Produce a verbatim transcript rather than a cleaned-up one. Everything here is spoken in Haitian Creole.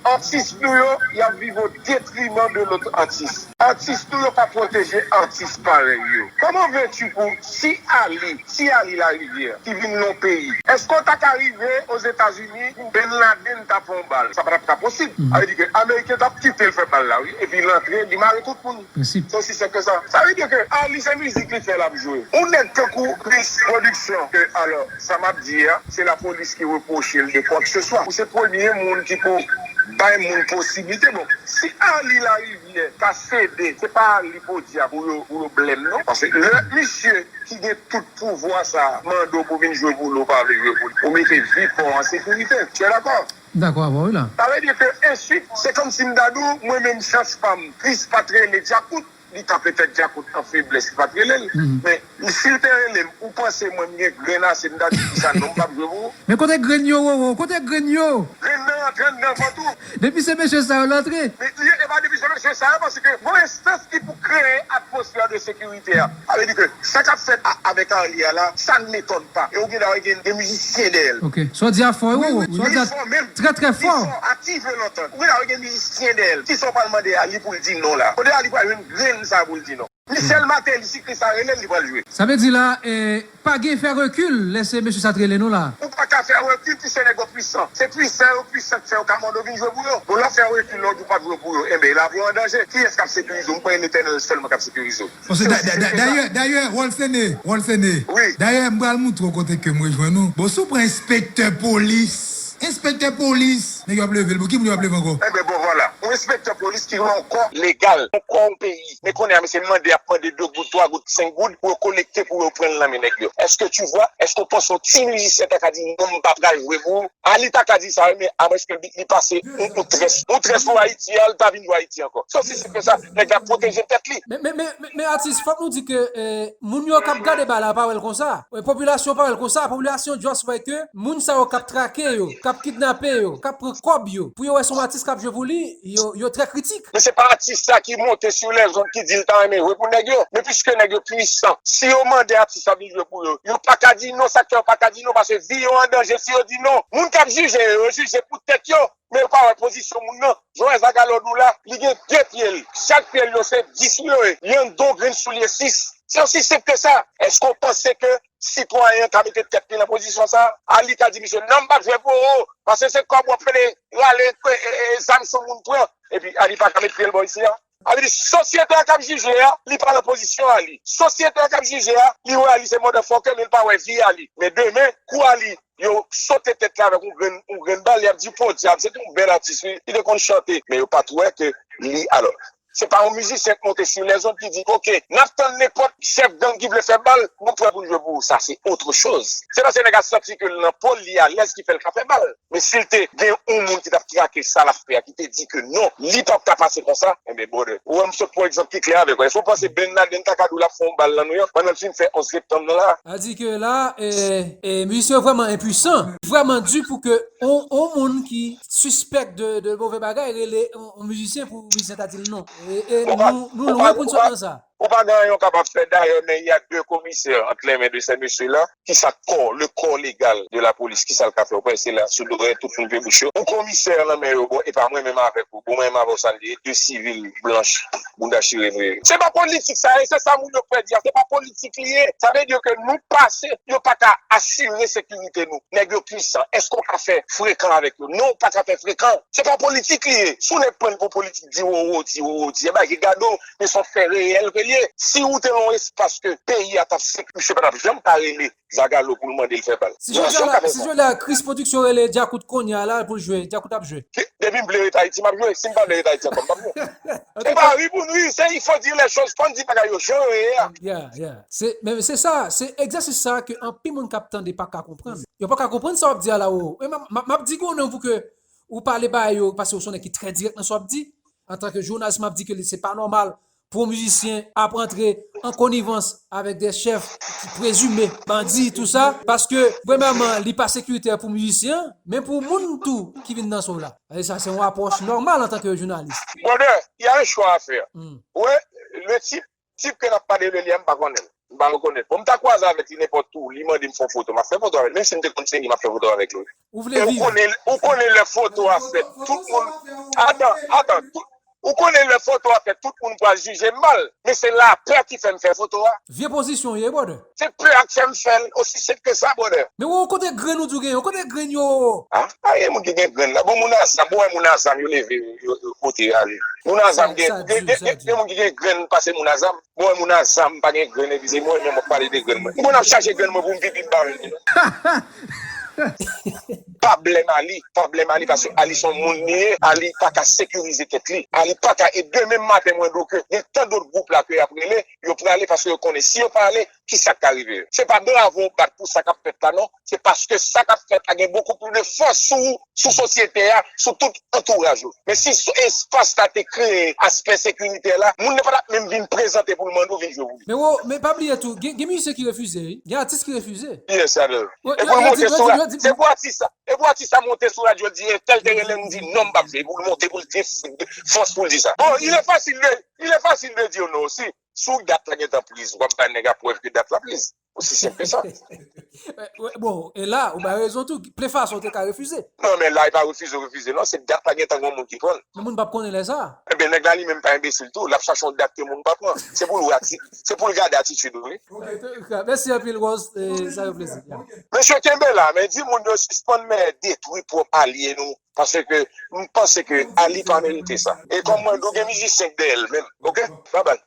Atis nou yo, y ap viv o detriman de lòt atis. Atis nou yo pa pwoteje atis parèy yo. Kòman vèti pou si Ali, si Ali Larivière, ki vin nan yon peyi, èske w ta ka rive Ozetazini pou Bin Laden ta pran yon bal? Sa pa t ap ka posib. Sa vle di ke Ameriken t ap kite l fè bal la, wi. Epi l antre, li mare tout moun. Se osi senp ke sa. Sa vle di ke Ali se mizik li fè l ap jwe. Yon nèg tankou Chris Production, ke, alò, sa m ap di a, se lapolis ki repwoche l de quoi que ce soit. Ou se premye moun ki pou bay moun posiblite. Bon, si Ali Larivière ka sede, se pa Ali podyab pou yo, pou yo blèm, non. Paske lè misye ki gen tout pouvwa sa a mande w pou vin jwe pou li, ou pa vle jwe pou li. Ou mete vi pa w an sekirite. Tu es d'accord? Dakò avè w, wi la. Sa vle di ke enswit, se kòmsi m ta di w, mwen menm chans pa m, Chris pa t rele Djakout, li ta petèt Djakout an feblès, li pa t rele l. Men, si l te rele m, ou panse mwen m gen grenn ase, m ta di, kisa non, m p ap jwe pou ou? Men kote grenn yo, Roro? Kote grenn yo? Grenn nan rantre anndan vant ou. Depi se mesye sa yo l antre. Men, li, e pa depi se mesye sa yo, paske gon enstans ki pou kreye atmosfè de sekirite a. Sa vle di ke sa k ap fèt a, avèk Arly a la, ça ne m'étonne pas. E ou gen dwa gen de mizisyen dèyè l. Ok. Sa w di a fò, wi, wi, wi. Sa w di a fò menm. Trè, trè fò. Li fò, aktive lontan. Ou gen dwa gen mizisyen dèyè l. Kisa w pral mande Arly pou l di non la? Kote Arly pral jwenn grenn sa pou l di non? Michel Martelly, si Chris a rele l, li pral jwe. Sa vle di la, eh, pa gen fè rekil lè se mesye sa t rele nou la. Ou pa ka fè rekil, ti se nèg yo pwisan. Se pwisan yo pwisan k fè yo ka mande w vin jwe pou yo. Bon, lè w fè rekil, lè w di w p ap jwe pou yo, enben, lavi w an danje. Kiyès k ap sekirize w? M kwè e Letènèl sèlman k ap sekirize w. Paske da- da- da- dayè, dayè, Rolsene, Rolsene. Wi. Dayè, m pral montre w kote ke mwen jwenn ou. Bon, si w pran enspektè polis, enspektè polis, nèg yo ap leve l. Bon, ki moun yo ap leve ankò? Enben, bon, vwala. Yon enspektè polis ki gen yon kò legal, yon kò yon peyi. Men kounye a, misye mande, ap mande de goud, twa goud, senk goud pou yo kolekte, pou yo pran l nan men nèg yo. Est-ce que tu vois? Est-ce que w panse yon ti mizisyen ta ka di, "Non, m pa pral jwe pou ou"? Arly ta ka di sa, wi, men amwenske li, li pase yon, yon très, yon très pou Ayiti a, li pa vin jwe Ayiti ankò. Se osi senp ke sa, nèg la pwoteje tèt li. Men, men, men, men, men atis, fòk nou di ke, eh, moun yo k ap gade bal la pa wè l konsa. Eh, popilasyon pa wè l konsa. Popilasyon just wè ke moun sa yo k ap trake yo, k ap kidnape yo, k ap pran kòb yo, pou yo wè se yon atis k ap jwe pou li, yo, yo trè kritik. Men se pa atis sa ki monte sur les ondes ki di l ta renmen jwe pou nèg yo. Men piske nèg yo pwisan, si yo mande atis la vin jwe pou yo, yo pa ka di non. Sa k fè yo pa ka di non, paske vi yo an danje si yo di non. Moun k ap jije yo, yo jije pou tèt yo. Men yo pa wè pozisyon moun nan. Jan Zagalo di w la, li gen de pye l. Chak pye l yo se dis yo ye. Li anndan yon grenn soulye sis. Se osi senp ke sa. Èske w panse ke sitwayen an ka mete tèt li nan pozisyon sa a? Arly ka di misye, "Non, m p ap jwe pou ou, paske se kòb w ap fè rale, e, e, e, zam sou moun pran." Epi Arly pa ka met pye l bò isi a. Sa vle di, sosyete a k ap jije a, li pa nan pozisyon Arly. Sosyete a k ap jije a, li wè Arly se motherfucker, men li pa wè vi Arly. Men demen, kou Arly, yo sote tèt li avèk yon grenn, yon grenn bal, y ap di, "Podyab, se te yon bèl atis, wi. Li te konn chante." Men yo pa t wè ke li, alò, se pa yon mizisyen k monte sur les ondes ki di, "Ok, n ap tann nenpòt chèf gang ki vle fè bal, nou prè pou n jwe pou ou." Sa, se autre chose. Se paske nèg la santi ke l nan po l, li alèz ki fè l ka fè bal. Men si l te gen yon moun ki t ap trake sa l ap fè a, ki te di ke non, li p ap ka pase konsa, enben, brother, ou wè m sot pran egzanp ki klè avèk ou. Èske w panse Bin Laden ta ka di w l ap fè yon bal nan Nouyòk pandan l fin fè onz septanm nan la? A di ke la, e, e, mizisyen yo vrèman enpwisan, vrèman di pou ke on, on moun ki sispèk de, de move bagay rele on, on mizisyen pou mizisyen ta di l non. E, e nou, nou lwen pou n sot nan sa. Ou pa gen anyen w kapab fè. D'ailleurs, mais il y a deux commissaires entre les mains de ces messieurs-là. Ki sa kò, le corps légal de la police, ki sa l ka fè? Ou kwè se la sou dorè tout moun pe bouch yo? Yon komisè nan men yo, bon, e pa mwen menm avèk ou, bon, mwen menm avè w, sa n ye, de sivil blanch, bounda chire nou ye. Se pa politik sa ye, se sa moun yo kwè di a, se pa politik li ye. Sa vle di ke nou pase, yo pa ka asire sekirite nou. Nèg yo pwisan. Èske w ka fè frekan avèk yo? Non, w pa ka fè frekan. Se pa politik li ye. Si w nèg pran l pou politik, di wowo, di wowo, di, e bagay ki gade w, men se yon fè reyèl ke l ye. Si w te nan yon espas ke peyi a t ap sek, misye pa t ap janm ka rele Zagalo pou l mande l fè bal. Si jodi a la, si jodi a la, Chris Production rele Djakout kounye a la pou l jwe, Djakout ap jwe. Depi m vle ret Ayiti, m ap jwe. Si m pa vle ret Ayiti ankò, m p ap jwe. Se pa ri pou n ri, se il faut dire les choses, fò n di bagay yo jan yo ye a. Yeah, yeah. Se, men se sa, se egzèsis sa ke anpil moun k ap tande pa ka konprann. Yo pa ka konprann sa w ap di a la, Roro. E m ap, m ap, m ap di gwo non pou ke ou pale ba yo, paske ou se yon nèg ki trè dirèk nan sa w ap di. Antanke jounalis, m ap di ke li, se pa nòmal pou yon mizisyen ap antre an konivans avèk de chèf ki prezime bandi, tou sa, paske, premyèman, li pa sekiritè pou mizisyen an, men pou moun tou ki vin danse w la. E sa, se yon apwòch nòmal antanke jounalis. Brother, il y a un choix à faire. Hmm. Ouais, le type, type ke n ap pale de li a, m pa konnen l. M pa rekonèt. Bon, m ta kwaze avèk li nenpòt tou, li mande m fè yon foto, m ap fè foto avè l. Menm si m te konn se li, m ap fè foto avèk li. Ou vle viv. Ou konnen, ou konnen lè foto a fèt, tout moun, Adan, adan, tout, ou konnen lè foto a fèt, tout moun pral jije m mal. Men se lapè ki fè m fè foto a. Vye pozisyon w ye, brother. Se pè a k fè m fè l, osi senp ke sa, brother. Men wè, kote grenn ou di w genyen, kote grenn yo? Ah, a, gen moun ki gen grenn la. Bon, moun a zam, bon, wè, moun a zam, yo leve, yo, yo pote ale. Moun a zam gen, gen, gen, gen moun ki gen grenn pase moun a zam. Bon, wè, moun a zam pa gen grenn, epi se mwen menm w ap pale de grenn mwen. Mwen ap chache grenn mwen pou m pipi m pa jwenn li non. Pa blèm Ali, pa blèm Ali, paske Ali se yon moun li ye, Ali pa ka sekirize tèt li, Ali pa ka, e demen maten mwen di w ke gen tan dòt gwoup la ke y ap rele, yo prale paske yo konnen si yo pa ale, ki sa k ka rive yo. Se pa bravo w bat pou sa k ap fèt la non, se paske sa k ap fèt la gen bokou plis de fòs sou ou, sou sosyete a, sou tout antouraj ou. Men si espas la te kreye aspè sekiritè la, moun nan pa t ap menm vin prezante pou l mande w vin jwe pou li. Men wo, men pa bliye tou, gen, gen mizisyen ki refize, wi. Gen atis ki refize. Yes, I know. E pou l monte sou radyo, se pou atis la. E pou atis la monte sou radyo, l di entèl te rele m, di non, m p ap jwe. E pou l monte, pou l gen fòs pou l di sa. Bon, il est facile de, il est facile de dire non aussi. Si dat la gentan priz, w ap bay nèg la prèv ke dat la priz. Osi senp ke sa. Bon, e la, ou bay rezon tou. Ple fason w te ka refize. Non, men la, e pa refize, refize. Non, se dat la gentan gon moun ki pran l. Men moun p ap konnen lè sa. Ebyen, nèg la li menm pa enbesil tou. L ap chache yon dat ke moun pa pran. Se pou l wè ati-, se pou l gade atitid ou, wi. Mèsi anpil, Rose. Sa fè plezi. Mesye, kenbe la, men di moun yo sispann men detwi pwòp alye nou. Paske m panse ke Ali pa merite sa. E kòm mwen, nou gen mizisyen k dèyè l menm. Oke? Babay.